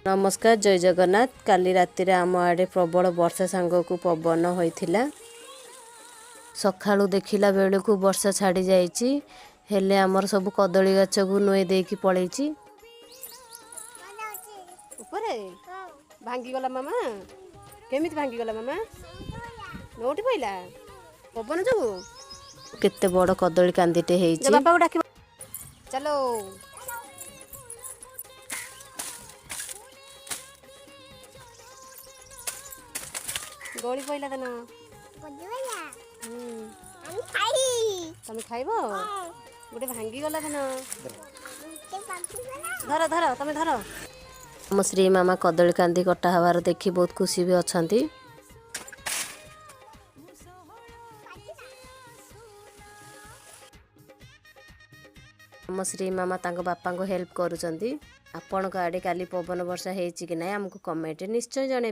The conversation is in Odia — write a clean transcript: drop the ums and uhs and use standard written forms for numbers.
ନମସ୍କାର, ଜୟ ଜଗନ୍ନାଥ। କାଲି ରାତିରେ ଆମ ଆଡ଼େ ପ୍ରବଳ ବର୍ଷା ସାଙ୍ଗକୁ ପବନ ହୋଇଥିଲା। ସକାଳୁ ଦେଖିଲା ବେଳକୁ ବର୍ଷା ଛାଡ଼ି ଯାଇଛି, ହେଲେ ଆମର ସବୁ କଦଳୀ ଗଛକୁ ନୁଏଁ ଦେଇକି ପଳେଇଛି। ଉପରେ ଭାଙ୍ଗିଗଲା ମାମା। କେମିତି ଭାଙ୍ଗିଗଲା ମାମା? ନଉଟି ପଇଲା ପବନ ଯୋଗୁ। କେତେ ବଡ଼ କଦଳୀ କାନ୍ଦିଟେ ହେଇଛି। ବାପାକୁ ଡାକିବ, ଚାଲୋ। ଗଳି ପଇଲା ଦେନ। ତମେ ଖାଇବ? ଗୋଟେ ଭାଙ୍ଗିଗଲା ଦେନ। ଧର ଧର, ତମେ ଧର। ଆମ ଶ୍ରୀ ମାମା କଦଳୀ କାନ୍ଦି କଟା ହେବାର ଦେଖି ବହୁତ ଖୁସି ବି ଅଛନ୍ତି। ଆମ ଶ୍ରୀ ମାମା ତାଙ୍କ ବାପାଙ୍କୁ ହେଲ୍ପ କରୁଛନ୍ତି। ଆପଣଙ୍କ ଆଡ଼େ କାଲି ପବନ ବର୍ଷା ହେଇଛି କି ନାହିଁ, ଆମକୁ କମେଣ୍ଟରେ ନିଶ୍ଚୟ ଜଣେଇବେ।